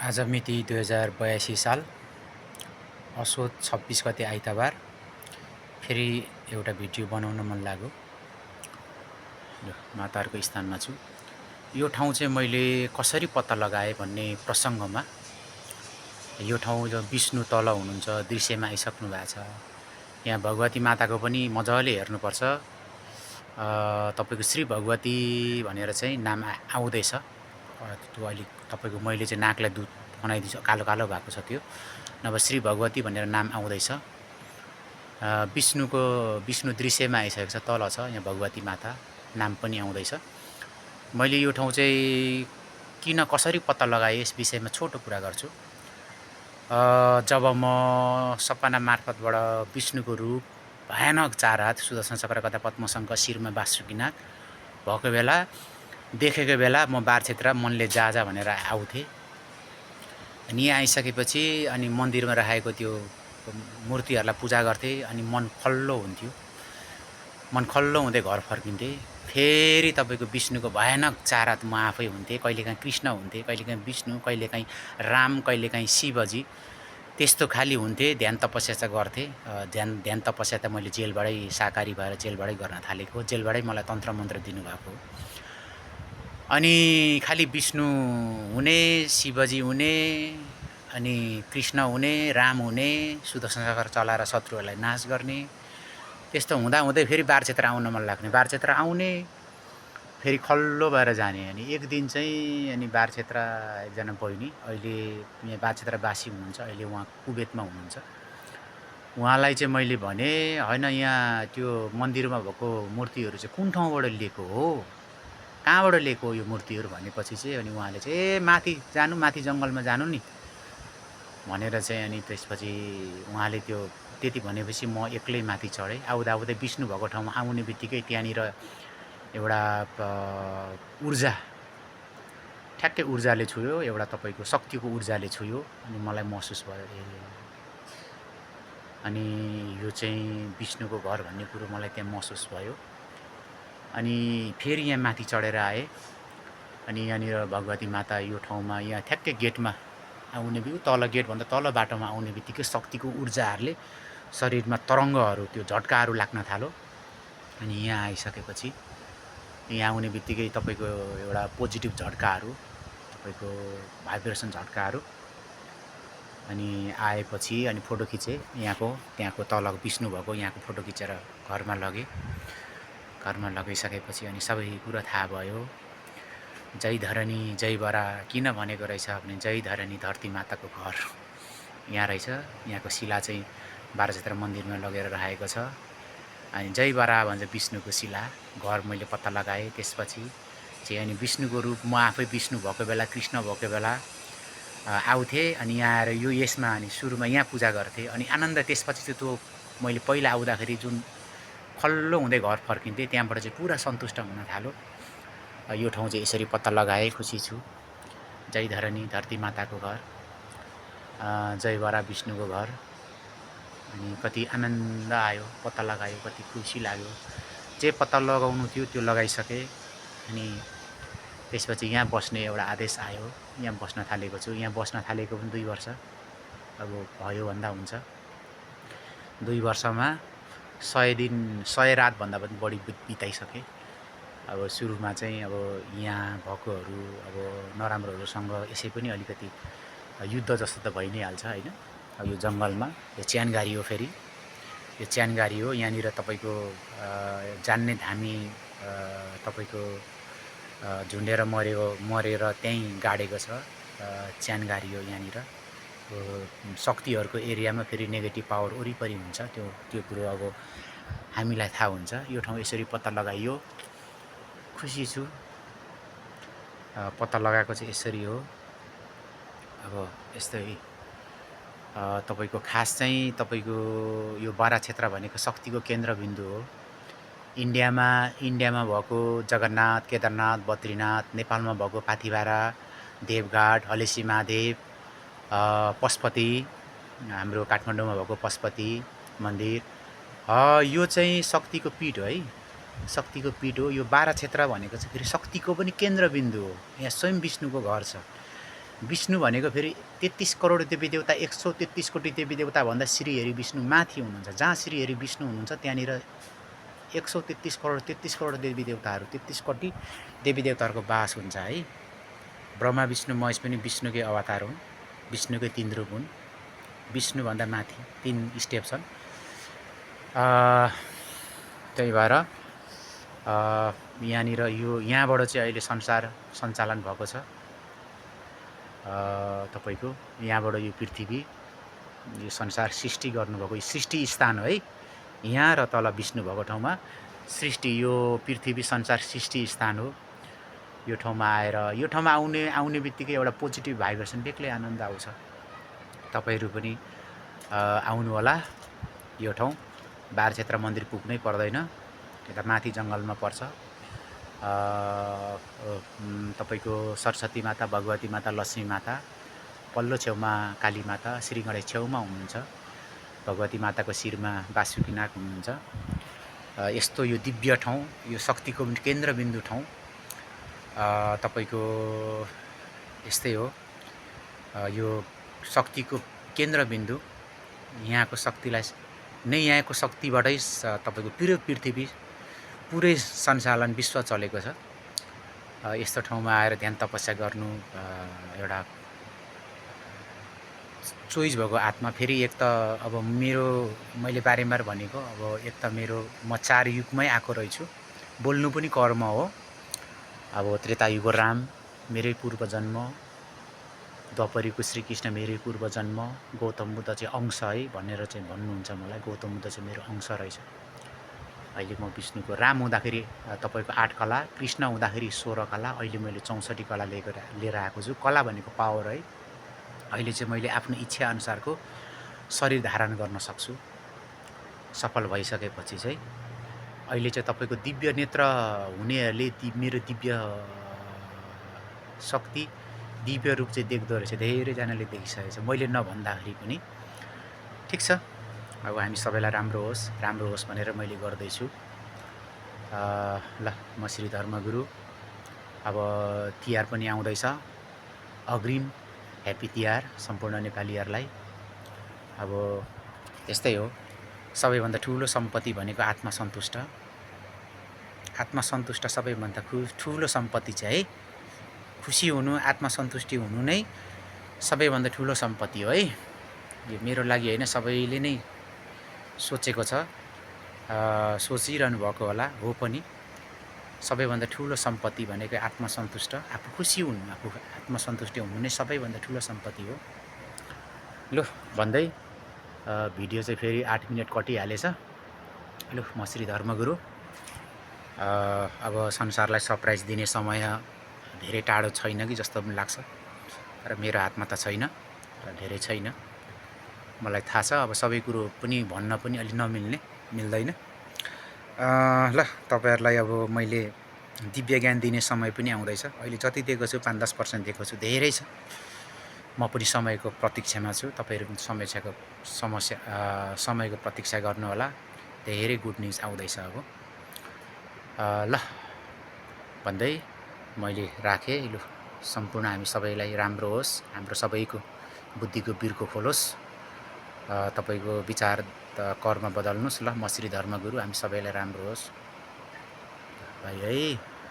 आज मिति 2082 साल असोज 26 गते आइतबार फेरि एउटा भिडियो बनाउन मन लाग्यो। माताहरूको स्थानमा छु। यो ठाउँ चाहिँ मैले कसरी पत्ता लगाएँ भन्ने प्रसङ्गमा यो ठाउँ जो विष्णु तल हुनुहुन्छ, दृश्यमा आइसक्नु भएको छ। यहाँ भगवती माताको पनि मजाले हेर्नुपर्छ। तपाईँको श्री भगवती भनेर चाहिँ नाम आउँदैछ। त्यो अहिले तपाईँको मैले चाहिँ नाकलाई दुध बनाइदिन्छु, कालो कालो भएको छ त्यो, नभए श्री भगवती भनेर नाम आउँदैछ। विष्णु दृश्यमा आइसकेको छ, तल छ, यहाँ भगवती माता नाम पनि आउँदैछ। मैले यो ठाउँ चाहिँ किन कसरी पत्ता लगाएँ यस विषयमा छोटो कुरा गर्छु। जब म सपना मार्फतबाट विष्णुको रूप भयानक 4 हात, सुदर्शन चक्र, गदा, पद्मशङ्ख, शिरमा बासुकीनाग भएको बेला देखेको बेला म बारक्षेत्र मनले जा भनेर आउँथेँ। अनि यहाँ आइसकेपछि अनि मन्दिरमा राखेको त्यो मूर्तिहरूलाई पूजा गर्थेँ। अनि मन खल्लो हुन्थ्यो, मन खल्लो हुँदै घर फर्किन्थेँ। फेरि तपाईँको विष्णुको भयानक 4 हात म आफै हुन्थेँ। कहिलेकाहीँ कृष्ण हुन्थेँ, कहिलेकाहीँ विष्णु, कहिलेकाहीँ राम, कहिलेकाहीँ शिवजी, त्यस्तो खाली हुन्थेँ। ध्यान तपस्या चाहिँ गर्थेँ। ध्यान तपस्या त मैले जेलबाटै शाकाहारी भएर जेलबाटै गर्न थालेको, जेलबाटै मलाई तन्त्र मन्त्र दिनुभएको। अनि खालि विष्णु हुने, शिवजी हुने, अनि कृष्ण हुने, राम हुने, सुदर्शन चक्र चलाएर शत्रुहरूलाई नाश गर्ने। त्यस्तो हुँदै फेरि बारक्षेत्र आउन मन लाग्ने, बारक्षेत्र आउने, फेरि खल्लो भएर जाने। अनि एक दिन चाहिँ अनि बारक्षेत्र एकजना बहिनी, अहिले यहाँ बारक्षेत्रवासी हुनुहुन्छ, अहिले उहाँ कुवेतमा हुनुहुन्छ। उहाँलाई चाहिँ मैले भने, होइन यहाँ त्यो मन्दिरमा भएको मूर्तिहरू चाहिँ कुन ठाउँबाट लिएको हो, कहाँबाट लिएको यो मूर्तिहरू भनेपछि चाहिँ अनि उहाँले चाहिँ माथि जानु, माथि जङ्गलमा जानु नि भनेर चाहिँ अनि त्यसपछि उहाँले त्यो त्यति भनेपछि म एक्लै माथि चढेँ। आउँदै विष्णु भएको ठाउँमा आउने बित्तिकै त्यहाँनिर एउटा ऊर्जा, ठ्याक्कै ऊर्जाले छुयो, एउटा तपाईँको शक्तिको ऊर्जाले छुयो। अनि मलाई महसुस भयो, अनि यो चाहिँ विष्णुको घर भन्ने कुरो मलाई त्यहाँ महसुस भयो। अनि फेरि यहाँ माथि चढेर आएँ। अनि यहाँनिर भगवती माता यो ठाउँमा, यहाँ ठ्याक्कै गेटमा आउने बित्तिकै, तल गेटभन्दा तल बाटोमा आउने बित्तिकै शक्तिको ऊर्जाहरूले शरीरमा तरङ्गहरू, त्यो झट्काहरू लाग्न थाल्यो। अनि यहाँ आइसकेपछि यहाँ आउने बित्तिकै तपाईँको एउटा पोजिटिभ झट्काहरू, तपाईँको भाइब्रेसन झट्काहरू। अनि आएपछि अनि फोटो खिचेँ त्यहाँको तल विष्णु भएको यहाँको फोटो खिचेर घरमा लगेँ। घरमा लगिसकेपछि अनि सबै कुरा थाहा भयो। जय धरणी जय बरा किन भनेको रहेछ भने, जय धरणी धरती माताको घर यहाँ रहेछ। यहाँको शिला चाहिँ बारक्षेत्र मन्दिरमा लगेर राखेको छ। अनि जय बरा भन्छ विष्णुको शिला, घर मैले पत्ता लगाएँ। त्यसपछि चाहिँ अनि विष्णुको रूप म आफै विष्णु भएको बेला, कृष्ण भएको बेला आउँथेँ। अनि यहाँ आएर यसमा अनि सुरुमा यहाँ पूजा गर्थेँ। अनि आनन्द, त्यसपछि चाहिँ त्यो मैले पहिला आउँदाखेरि जुन खल्लो हुँदै घर फर्किन्थेँ, त्यहाँबाट चाहिँ पुरा सन्तुष्ट हुन थाल्यो। यो ठाउँ चाहिँ यसरी पत्ता लगाएँ, खुसी छु। जय धरणी धरती माताको घर, जय बरा विष्णुको घर। अनि कति आनन्द आयो, पत्ता लगायो, कति खुसी लाग्यो। जे पत्ता लगाउनु थियो त्यो लगाइसकेँ। अनि त्यसपछि यहाँ बस्ने एउटा आदेश आयो, यहाँ बस्न थालेको छु। यहाँ बस्न थालेको पनि 2 वर्ष अब भयो भन्दा हुन्छ। 2 वर्षमा 100 दिन 100 रातभन्दा पनि बढी बिताइसकेँ। अब सुरुमा चाहिँ अब यहाँ भएकोहरू अब नराम्रोहरूसँग यसै पनि अलिकति युद्ध जस्तो त भइ नै हाल्छ होइन। अब यो जङ्गलमा यो च्यानगारी हो, फेरि यो च्यानगारी हो। यहाँनिर तपाईँको जान्ने धामी तपाईँको झुन्डेर मरेर त्यहीँ गाडेको छ। च्यानगारी हो यहाँनिर। शक्तिहरूको एरियामा फेरि नेगेटिभ पावर वरिपरि हुन्छ, त्यो कुरो अब हामीलाई थाहा हुन्छ। यो ठाउँ यसरी पत्ता लगाइयो, खुसी छु। पत्ता लगाएको चाहिँ यसरी हो। अब यस्तै तपाईँको खास चाहिँ तपाईँको यो बाराक्षेत्र भनेको शक्तिको केन्द्रबिन्दु हो। इन्डियामा भएको जगन्नाथ, केदारनाथ, बद्रीनाथ, नेपालमा भएको पाथिभारा, देवघाट, हलेसी महादेव, पशुपति, हाम्रो काठमाडौँमा भएको पशुपति मन्दिर, यो चाहिँ शक्तिको पीठ हो है, शक्तिको पीठ हो। यो बाराक्षेत्र भनेको चाहिँ फेरि शक्तिको पनि केन्द्रबिन्दु हो। यहाँ स्वयं विष्णुको घर छ। विष्णु भनेको फेरि 33 करोड देवी देवता 133 कोटी देवी देवता भन्दा श्रीहरि विष्णु माथि हुनुहुन्छ। जहाँ श्रीहरि विष्णु हुनुहुन्छ त्यहाँनिर 133 करोड 33 करोड देवी देवताहरू 33 कोटी देवी देवताहरूको बास हुन्छ है। ब्रह्मा विष्णु महेश पनि विष्णुकै अवतार हुन्, विष्णुकै 3 रूप हुन्। विष्णुभन्दा माथि 3 स्टेप छन्। त्यही भएर यहाँनिर यहाँबाट चाहिँ अहिले संसार सञ्चालन भएको छ। तपाईको यहाँबाट यो पृथ्वी यो संसार सृष्टि गर्नुभएको सृष्टि स्थान है। यहाँ र तल विष्णु भएको ठाउँमा सृष्टि यो पृथ्वी संसार सृष्टि स्थान हो। यो ठाउँमा आएर यो ठाउँमा आउने बित्तिकै एउटा पोजिटिभ भाइब्रेसन बेग्लै आनन्द आउँछ। तपाईहरू पनि आउनु होला। यो ठाउँ बारक्षेत्र मन्दिर पुग्नै पर्दैन, यता माथि जङ्गलमा पर्छ। तपाईको सरस्वती माता, भगवती माता, लक्ष्मी माता, पल्लो छेउमा काली माता, श्री गणेश छेउमा हुनुहुन्छ। भगवती माताको शिरमा वासुकीनाग हुनुहुन्छ। यस्तो यो दिव्य ठाउँ, यो शक्तिको केन्द्रबिन्दु ठाउँ तपाईको यस्तै हो। यो शक्तिको केन्द्रबिन्दु, यहाँको शक्तिलाई नै यहाँको शक्तिबाटै तपाईको पुरै पृथ्वी पुरै सञ्चालन विश्व चलेको छ। यस्तो ठाउँमा आएर ध्यान तपस्या गर्नु एउटा चोइस भएको आत्मा। फेरि एक त अब मैले बारम्बार भनेको, अब एक त म 4 युगमै आएको रहेछु। बोल्नु पनि कर्म हो। अब त्रेतायुगको राम मेरै पूर्व जन्म, द्वापरयुगको श्रीकृष्ण मेरै पूर्व जन्म, गौतम बुद्ध चाहिँ अंश है भनेर चाहिँ भन्नुहुन्छ मलाई। गौतम बुद्ध चाहिँ मेरो अंश रहेछ। अहिले म विष्णुको राम हुँदाखेरि तपाईको 8 कला, कृष्ण हुँदाखेरि 16 कला, अहिले मैले 64 कला लिएर आएको छु। कला भनेको पावर है। अहिले चाहिँ मैले आफ्नो इच्छा अनुसारको शरीर धारण गर्न सक्छु। सफल भइसकेपछि चाहिँ अहिले चाहिँ तपाईको दिव्य नेत्र हुनेहरूले मेरो दिव्य शक्ति, दिव्य रूप चाहिँ देख्दो रहेछ। धेरैजनाले देखिसकेको छ मैले नभन्दाखेरि पनि। ठिक छ, अब हामी सबैलाई राम्रो होस् भनेर मैले गर्दैछु। ल, म श्री धर्मगुरु। अब तिहार पनि आउँदैछ। अग्रिम ह्याप्पी तिहार सम्पूर्ण नेपालीहरूलाई। अब यस्तै हो, सबैभन्दा ठुलो सम्पत्ति भनेको आत्मसन्तुष्ट। आत्मसन्तुष्ट सबैभन्दा ठुलो सम्पत्ति चाहिँ है। खुसी हुनु, आत्मसन्तुष्टि हुनु नै सबैभन्दा ठुलो सम्पत्ति हो है। यो मेरो लागि होइन, सबैले नै सोचेको छ, सोचिरहनु भएको होला, हो पनि। सबैभन्दा ठुलो सम्पत्ति भनेको आत्मसन्तुष्ट, आफू खुसी हुनु, आफू आत्मसन्तुष्टि हुनु नै सबैभन्दा ठुलो सम्पत्ति हो। लु भन्दै भिडियो चाहिँ फेरि 8 मिनट कटिहालेछ। लु, म श्री धर्मगुरु। अब संसारलाई सरप्राइज दिने समय धेरै टाढो छैन कि जस्तो पनि लाग्छ, तर मेरो हातमा त छैन र धेरै छैन। मलाई थाहा छ अब सबै कुरो पनि भन्न पनि अलि मिल्दैन। ल, तपाईहरुलाई अब मैले दिव्य ज्ञान दिने समय पनि आउँदैछ। अहिले जति दिएको छु 5-10% दिएको छु, धेरै छ। म पनि समयको प्रतीक्षामा छु। तपाईहरु पनि समयको प्रतीक्षा गर्नु होला। धेरै गुड न्यूज आउँदैछ अब। ल भन्दै मैले राखेँ। लु, सम्पूर्ण हामी सबैलाई राम्रो होस्, हाम्रो सबैको बुद्धिको बिर्को खोलोस्, तपाईको विचार कर्म बदल्नुस्। ल, म श्री धर्मगुरु। हामी सबैलाई राम्रो होस्। भाइ है।